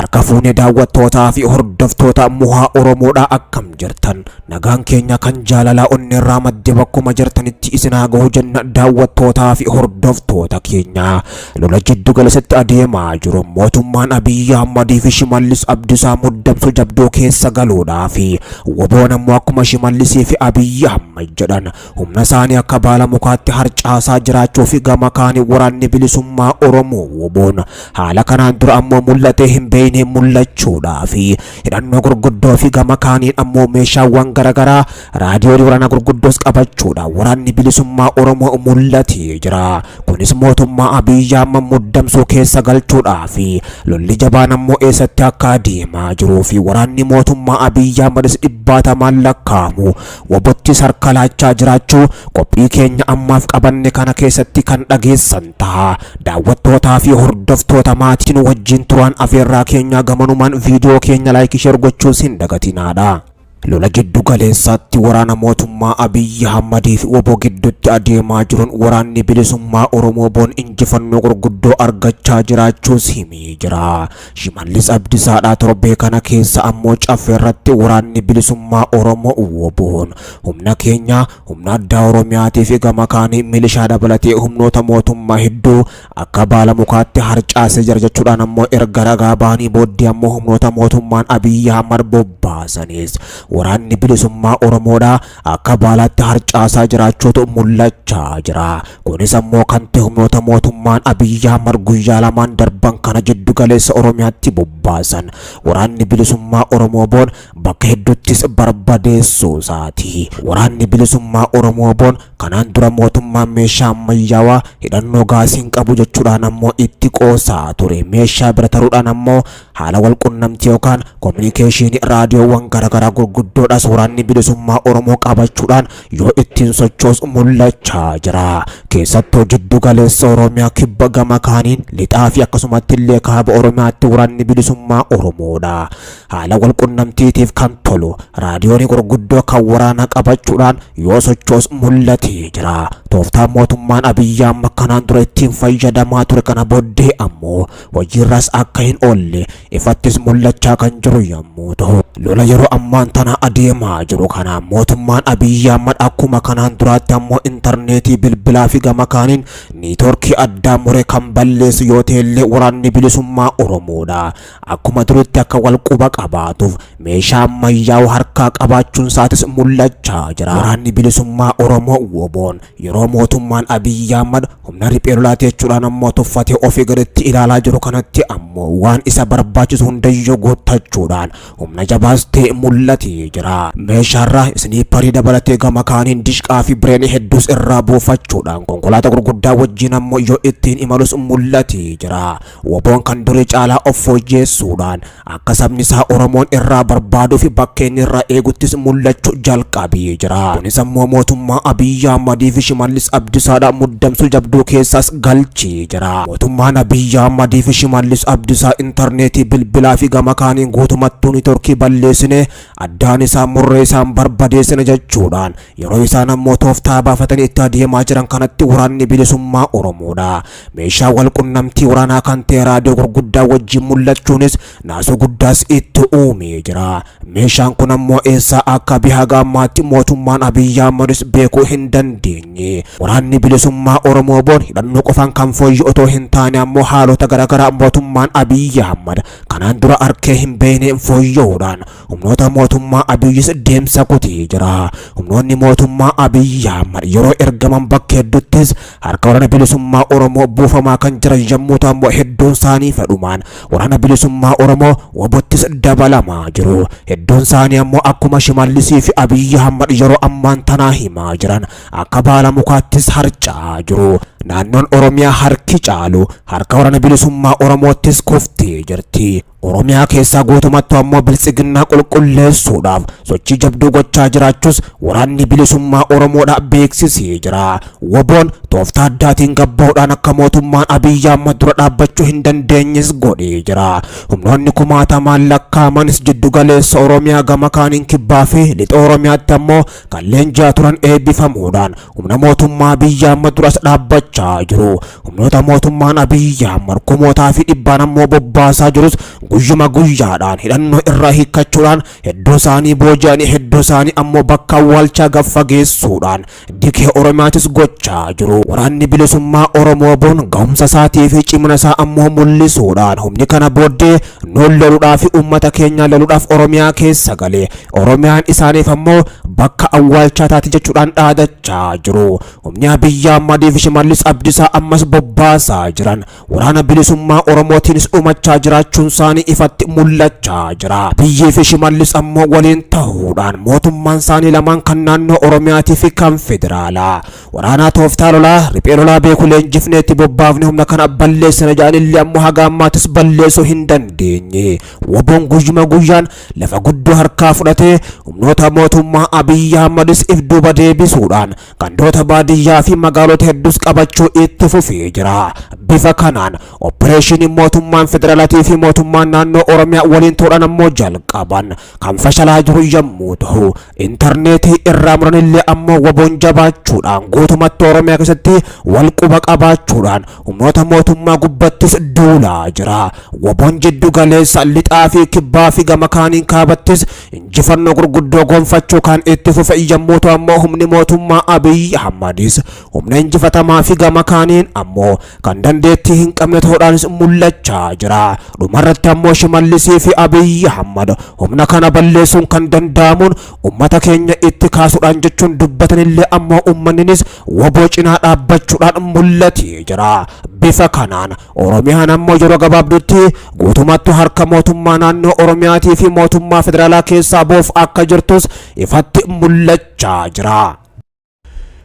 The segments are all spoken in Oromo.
Harka fuune daawwattootaa fi hordoftoota Mohaa Oromoodhaa, akkam jirtan? Nagaan keenya kan jaalalaa onneerraa madde bakkuma jirtanitti isin haa gahu jenna. Daawwattootaa fi hordoftoota keenya, lola jiddu galeessatti adeemaa jiru mootummaan Abiyyi Ahmadii fi Shimallis Abdiisaa muddamsu jabduu keessa galuudhaa fi WBOn ammoo akkuma Shimallisii fi Abiyyi Ahmad jedhan humna isaanii akka baala mukaatti harcaasaa jiraachuu fi gama kaanii waraanni bilisummaa Oromoo WBOn haala kanaan dura ammoo mul'atee hin beekne mul'achuudhaa fi hidhannoo gurguddoo fi gama kaaniin ammoo meeshaawwan garaagaraa, raadiyoo waraanaa gurguddoos qabachuudhaan waraanni bilisummaa Oromoo mul'atee jira. Kunis mootummaa Abiyyi Ahmad muddamsuu keessa galchuudhaa fi lolli jabaan ammoo eessatti akka adeemaa jiruu fi waraanni mootummaa Abiyyi Ahmadis dhibbaatamaan lakkaa'amu WBOttis harka laachaa jiraachuu qophii keenya ammaaf qabanne kana keessatti kan dhageessan ta'a. Daawwattootaa fi hordoftoota maatiin wajjin turan, afeerraa keenya gamanumaan viidiyoo keenya like, share gochuus hin dagatinaadha. Lola jiddu galeessaatti waraana mootummaa Abiyyi Ahmadii fi WBO gidduutti adeemaa jiruun waraanni bilisummaa Oromoo WBOn injifannoo gurguddoo argachaa jiraachuus himee jira. Shimallis Abdiisaadhaa torbee kana keessa ammoo Caffee irratti waraanni bilisummaa Oromoo WBOn humna keenya, humna addaa Oromiyaatii fi gama kaanii milishaa dabalatee humnoota mootummaa hedduu akka baala mukaatti harcaasee jira jechuudhaan ammoo erga ragaa ba'anii booddee ammoo humnoota mootummaan Abiyyi Ahmad bobbaasanis waraanni bilisummaa Oromoodhaa akka baalaatti harcaasaa jiraachuutu mul'achaa jira. Kunis ammoo kan ta'e humnoota mootummaan Abiyyi Ahmad guyyaa 2n darban kana jiddu galeessa Oromiyaatti bobbaasan waraanni bilisummaa Oromoo WBOn bakka hedduuttis barbadeessuu isaati. Waraanni bilisummaa Oromoo WBOn kanaan dura mootummaan meeshaa ammayyaawaa, hidhannoo gaasiin qabu jechuudhaan ammoo itti qoosaa ture. Meeshaa bira taruudhaan ammoo haala walqunnamtii yookaan communication raadiyoowwan garaagaraa gurguddoodhaas waraanni bilisummaa Oromoo qabachuudhaan yoo ittiin sochoos mul'achaa jira. Keessattuu jiddu galeessa Oromiyaa, kibba, gama kaaniin lixaa fi akkasumatti illee kaaba Oromiyaatti waraanni bilisummaa Oromoodha. Haala walqunnamtiitiif kan tolu raadiyoon gurguddoo kan waraanaa qabachuudhaan yoo sochoos mul'atee jira. Tooftaan mootummaan Abiyyi amma kanaan dura ittiin fayyadamaa ture kana booddee ammoo hojiirras akka hin oolle ifattis mul'achaa kan jiru yommuu ta'u, lola yeroo ammaan tana adeemaa jiru kana mootummaan Abiyyi Ahmad akkuma kanaan duraatti ammoo intarneetii, bilbilaa fi gama kaaniin niitoorkii addaa muree kan balleessu yoo ta'ellee, waraanni bilisummaa Oromoodha. Akkuma duritti akka wal quba qabaatuuf meeshaa ammayyaa'u harkaa qabaachuun isaatis mul'achaa jira. Waraanni bilisummaa Oromoo WBOn yeroo mootummaan Abiyyi Ahmad humna riphee lolaati jechuudhaan ammoo tuffatee ofii gaditti ilaalaa jiru kanatti ammoo waan isa barbaachisu hundayyuu guuttachuudhaan humna jabaas ta'e mul'atee jira. Meeshaarraa sniperii dabalatee gama kaaniin dishqaa fi bireenii hedduus irraa buufachuudhaan konkolaataa gurguddaa wajjin ammoo yoo ittiin imalus mul'atee jira. WBOn kan durii caalaa of fooyyeessuudhaan akka sabni isaa Oromoon irraa barbaaduu fi bakka inni irraa eeguttis mul'achuu jalqabee jira. Kunis ammoo mootummaa Abiyyi Ahmadii fi Shimallis Abdiisaadhaa muddamsuu jabduu keessaas galchee jira. Mootummaan Abiyyi Ahmadii fi Shimallis Abdiisaa intarneetii, bilbilaa fi gama kaaniin guutumattuu niitoorkii balleessine, addaan isaan murree isaan barbadeessine jechuudhaan yeroo isaan ammoo tooftaa baafatanii itti adeemaa jiran kanatti waraanni bilisummaa Oromoodha. Meeshaa wal qunnamtii waraanaa kan ta'e raadiyoo gurguddaa wajjin mul'achuunis naasuu guddaas itti uumee jira. Meeshaan kun ammoo eessaa akka bihaga ammaatti mootummaan Abiyyi Ahmadis beekuu hin dandeenye. Waraanni bilisummaa Oromoo WBOn hidhannoo qofaan kan fooyya'u otoo hin taane ammoo haalota garaagaraa mootummaan Abiyyi Ahmad kanaan dura arkee hin beekneen fooyya'uudhaan humnoota mootummaa Abiyyis deemsa kutee jira. Humnoonni mootummaa Abiyyi Ahmad yeroo ergaman bakka hedduuttis harka waraana bilisummaa Oromoo buufamaa kan jiran yommuu ta'u, ammoo hedduun isaanii fedhumaan waraana bilisummaa Oromoo WBOttis dabalamaa jiru. Hedduun isaanii ammoo akkuma Shimallisii fi Abiyyi Ahmad yeroo ammaan tanaa himaa jiran akka baala mukaattis harca'aa jiru. Naannoon Oromiyaa harki caalu harka waraana bilisummaa Oromoottis kuftee jirti. Oromiyaa keessaa guutumatti ammoo biltsiginnaa qulqulleessuudhaaf sochii jabduu gochaa jiraachuus waraanni bilisummaa Oromoodha beeksisee jira. WBOn tooftaa addaatiin gabbaa'uudhaan akka mootummaan Abiyyi Ahmad dura dhaabbachuu hin dandeenyes godhee jira. Humnoonni kumaatamaan lakkaa'amanis jiddu galeessa Oromiyaa, gama kaaniin kibbaa fi lixa Oromiyaatti ammoo kan leenji'aa turan eebbifamuudhaan humna mootummaa Abiyyi Ahmad duras dhaabbachaa jiru. Humnoota mootummaan Abiyyi Ahmad kumootaa fi dhibbaan ammoo bobbaasaa jirus Guyyuma guyyaadhaan hidhannoo irraa hiikkachuudhaan hedduu isaanii booji'anii hedduu isaanii ammoo bakka awwaalchaa gad fageessuudhaan dikee Oromiyaatis gochaa jiru. Waraanni bilisummaa Oromoo boon gahumsa isaatii fi cimina isaa ammoo mul'isuudhaan humni kana booddee nuun loluudhaa fi uummata keenya loluudhaaf Oromiyaa keessa gale. Oromiyaan isaaniif ammoo bakka awwaalchaa taati jechuudhaan dhaadachaa jiru. Humni Abiyyi Ahmadii fi Shimallis Abdiisaa ammas bobbaasaa jiran waraana bilisummaa Oromootiinis dhumachaa jiraachuun isaanii ifatti mul'achaa jira. Abiyyii fi Shimallis ammoo waliin ta'uudhaan mootummaan isaanii lamaan kan naannoo Oromiyaatii fi kan federaalaa waraanaa tooftaa lolaa riphee lolaa beeku leenjifneetti bobbaafne humna kana balleessina jedhanillee ammoo haga ammaatis balleessuu hin dandeenye. Waboon guyyuma guyyaan lafa guddoo harkaa fudhatee humnoota mootummaa Abiyyi Ahmadis if duuba deebisuudhaan gandoota baadiyyaa fi magaalota hedduus qabachuu itti fufee jira. Bifa kanaan opereeshiniin mootummaan federaalaatii fi mootummaan naannoo Oromiyaa waliin ta'uudhaan ammoo jalqaban kan fashalaa jiru yommuu ta'u, intarneetii irraa muranillee ammoo waboon jabaachuudhaan guutumatti Oromiyaa keessatti wal quba qabaachuudhaan humnoota mootummaa gubbattis duulaa jira. Waboon jiddu galeessa lixaa fi kibbaa fi gama kaaniin kaabattis injifannoo gurguddoo gonfachuu kan itti fufe yommuu ta'u ammoo humni mootummaa Abiyyi Ahmadis humna injifatamaa fi gama kaaniin ammoo kan dandeettii hin qabne ta'uudhaanis mul'achaa jira. Dhumarratti ammoo Shimallisii fi Abiyyi Ahmad humna kana balleessuun kan danda'amuun uummata keenya itti kaasuudhaan jechuun dubbatanillee ammoo uummanninis waboo cinaa dhaabbachuudhaan mul'atee jira. Bifa kanaan Oromiyaan ammoo yeroo gabaabduutti guutumatti harka mootummaa naannoo Oromiyaatii fi mootummaa federaalaa keessaa boof akka jirtus ifatti mul'achaa jira.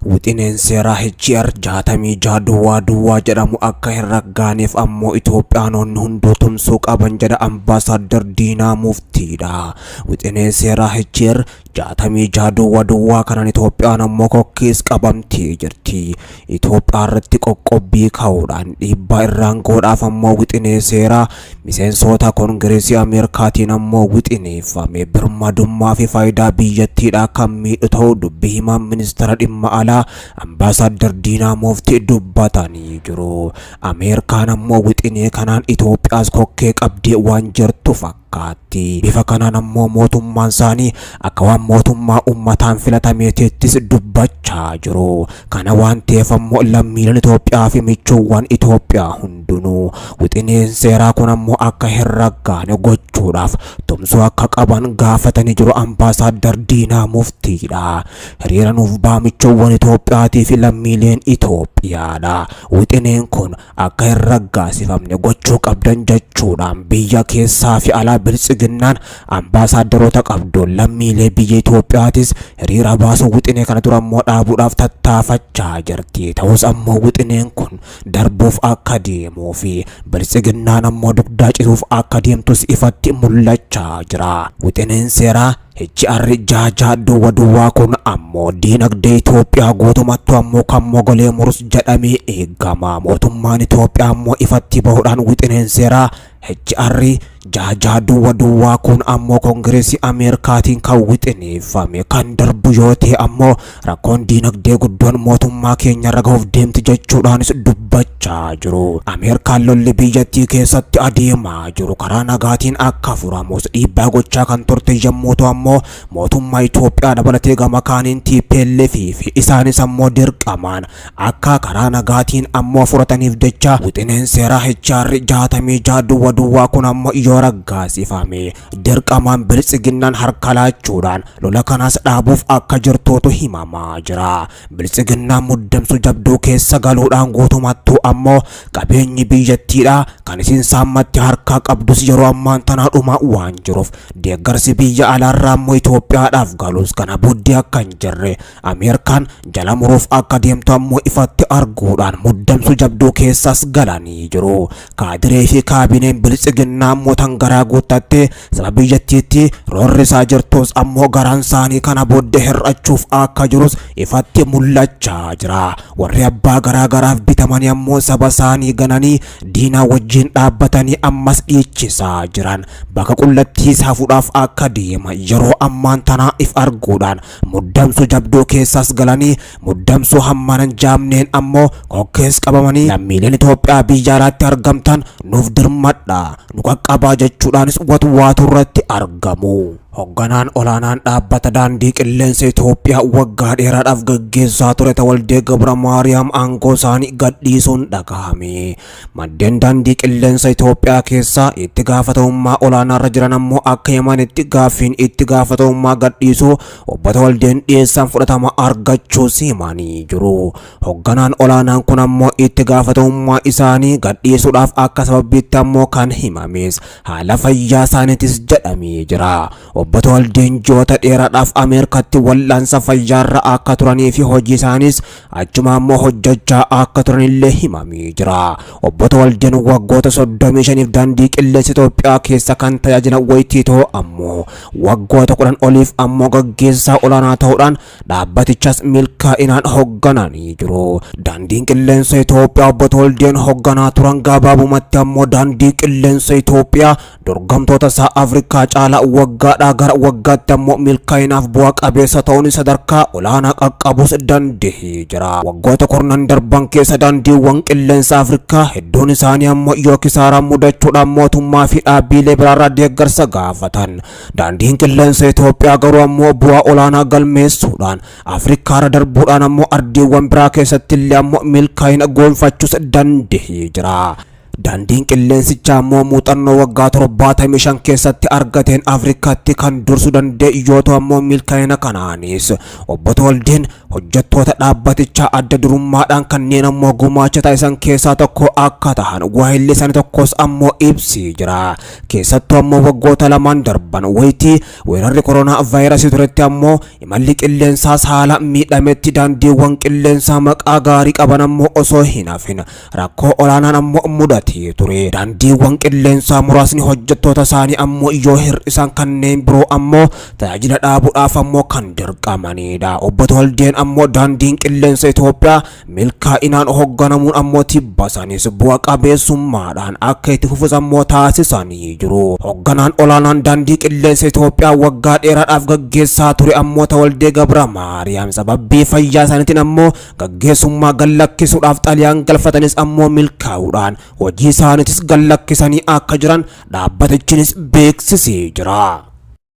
Wixineen seeraa HR 66 duwwaa duwwaa jedhamu akka hin raggaaneef ammoo Itoophiyaanonni hunduu tumsuu qaban jedha Ambaasaadder Diinaa Muftiidha. Wixinee seeraa HR 66 duwwaa duwwaa kanaan Itoophiyaan ammoo kokkees qabamtee jirti. Itoophiyaa irratti qoqqobbii kaa'uudhaan dhiibbaa irraan godhaaf ammoo wixinee seeraa miseensota Koongireesii Ameerikaatiin ammoo wixineeffame birmadummaa fi faayidaa biyyattiidhaa kan miidhu ta'uu dubbii himaan ministeera dhimma alaa Ambaasaadder Diinaa Muftii dubbatanii jiru. Ameerikaan ammoo wixinee kanaan Itoophiyaas kokkee qabdee waan jirtu fakkaatti. Bifa kanaan ammoo mootummaan isaanii akka waan mootummaa uummataan filatameetittis dubbachaa jiru. Kana waan ta'eef ammoo lammiileen Itoophiyaa fi michuuwwan Itoophiyaa hundinuu wixineen seeraa kun ammoo akka hin raggaane gochuudhaaf tumsuu akka qaban gaafatanii jiru Ambaasaadder Diinaa Muftiidha. Hiriira nuuf ba'a michuuwwan Itoophiyaatii fi lammiileen Itoophiyaadha. Wixineen kun akka hin raggaasifamne gochuu qabdan jechuudhaan biyya keessaa fi alaa biltsiginnaan ambaasaaddaroota qabdu lammiilee biyya Itoophiyaatis hiriira baasuu wixinee kana dura ammoo dhaabuudhaaf tattaafachaa jirti. Ta'us ammoo wixineen kun darbuuf akka deemuu fi biltsiginnaan ammoo dugdaa cituuf akka deemtus ifatti mul'achaa jira. Wixineen seeraa HR 66 duwwa duwwaa kun ammoo diinagdee Itoophiyaa guutumattu ammoo kan mogolee murus jedhamee eegama. Mootummaan Itoophiyaa ammoo ifatti bahuudhaan wixineen seeraa HR 66 duwwa duwwaa kun ammoo Koongireesii Ameerikaatiin kan wixineeffame kan darbu yoo ta'e ammoo rakkoon diinagdee guddoon mootummaa keenya irra gahuuf deemti jechuudhaanis dubbachaa jiru. Ameerikaan lolli biyyattii keessatti adeemaa jiru karaa nagaatiin akka furamus dhiibbaa gochaa kan turte yommuu ta'u ammoo mootummaa Itoophiyaa dabalatee gama kaaniin TPLF fi isaanis ammoo dirqamaan akka karaa nagaatiin ammoo furataniif jecha wixineen seeraa HR 66 duwwa duwwaa kun ammoo yoo raggaasifame dirqamaan biltsiginnaan harka laachuudhaan lola kanas dhaabuuf akka jirtuutu himamaa jira. Biltsiginnaan muddamsu jabduu keessa galuudhaan guutumattuu ammoo qabeenyi biyyattiidha kan isin saammatti harkaa qabdus yeroo ammaan tanaa dhuma waan jiruuf deeggarsi biyya alaarraa ammoo Itoophiyaadhaaf galus kana booddee akka hin jirre Ameerikaan jala muruuf akka deemtu ammoo ifatti arguudhaan muddamsu jabduu keessas galanii jiru. Kaadiree fi kaabineen biltsiginnaa ammoo tan garaa guuttattee saba biyyattiitti roorrisaa jirtus ammoo garaan isaanii kana booddee hir'achuuf akka jirus ifatti mul'achaa jira. Warri abbaa garaa garaaf bitamanii ammoo saba isaanii gananii diinaa wajjin dhaabbatanii ammas dhiichisaa jiran. Bakka qullattiis hafuudhaaf akka deema yeroo ammaan tanaa if arguudhaan muddamsu jabduu keessaas galanii muddamsuu hammaanan jaamneen ammoo kokkees qabamanii lammiileen Itoophiyaa biyya alaatti argamtan nuuf dirmadha nu qaqqabaa qaba jechuudhaanis watwaatu irratti argamu. Hogganaan olaanaan dhaabbata daandii qilleensa Itoophiyaa waggaa dheeraadhaaf gaggeessaa ture Tawaldee Gabra Maariyaam aangoo isaanii gadhiisuun dhagahame. Maddeen daandii qilleensa Itoophiyaa keessaa itti gaafatamummaa olaanaarra jiran ammoo akka himanitti gaaffiin itti gaafatamummaa gadhiisuu obbo Tawaldeen dhiyeessan fudhatama argachuus himanii jiru. Hogganaan olaanaan kun ammoo itti gaafatamummaa isaanii gadhiisuudhaaf akka sababbiitti ammoo kan himames haala fayyaa isaaniitis jedhamee jira. Obbo Tawaldeen ji'oota dheeraadhaaf Ameerikaatti wal'aansa fayyaarra akka turanii fi hojii isaanis achuma ammoo hojjechaa akka turanillee himamee jira. Obbo Tawaldeen waggoota 35f daandii qilleensa Itoophiyaa keessa kan tajaajilan wayitii ta'u ammoo waggoota 10 oliif ammoo gaggeessaa olaanaa ta'uudhaan dhaabbatichas milkaa'inaan hoggananii jiru. Daandiin qilleensa Itoophiyaa obbo Tawaldeen hogganaa turan gabaabumatti ammoo daandii qilleensa Itoophiyaa dorgomtoota isaa Afrikaa caalaa waggaadhaa gara waggaatti ammoo milkaa'inaaf bu'a qabeessa ta'uun sadarkaa olaanaa qaqqabuus danda'ee jira. Waggoota kurnan darban keessa daandiiwwan qilleensa Afrikaa hedduun isaanii ammoo yoo kisaaraan mudachuudhaan mootummaa fi dhaabbiilee biraarraa deeggarsa gaafatan. Daandiin qilleensa Itoophiyaa garuu ammoo bu'aa olaanaa galmeessuudhaan Afrikaarra darbuudhaan ammoo ardiiwwan biraa keessatti illee ammoo milkaa'ina gonfachuus danda'ee jira. Daandiin qilleensichaa ammoo muuxannoo waggaa 75 keessatti argateen Afrikaatti kan dursuu danda'e yoo ta'u ammoo milkaa'ina kanaanis obbo Tawaldeen hojjettoota dhaabbatichaa adda durummaadhaan kanneen ammoo gumaacha taasisan keessaa tokko akka tahan waahilli isaanii tokkos ammoo ibsee jira. Keessattuu ammoo waggoota lamaan darban wayitii weerarri koronaa vaayirasii turetti ammoo imalli qilleensaas haala miidhametti daandiiwwan qilleensaa maqaa gaarii qaban ammoo osoo hin hafin rakkoo olaanaan ammoo mudatee ture. Daandiiwwan qilleensaa muraasni hojjettoota isaanii ammoo yoo hir'isan kanneen biroo ammoo tajaajila dhaabuudhaaf ammoo kan dirqamanidha. Obbo Tawaldeen ammoo daandiin qilleensa Itoophiyaa milkaa'inaan hogganamuun ammoo tibbasanis bu'a qabeessummaadhaan akka itti fufus ammoo taasisanii jiru. Hogganaan olaanaan daandii qilleensa Itoophiyaa waggaa dheeraadhaaf gaggeessaa ture ammoo Tawaldee Gabra Maariyaam sababii fayyaa isaaniitiin ammoo gaggeessummaa gallakkisuudhaaf xalayaan galfatanis ammoo milkaa'uudhaan hojii isaaniitis gallakkisanii akka jiran dhaabbatichinis beeksisee jira.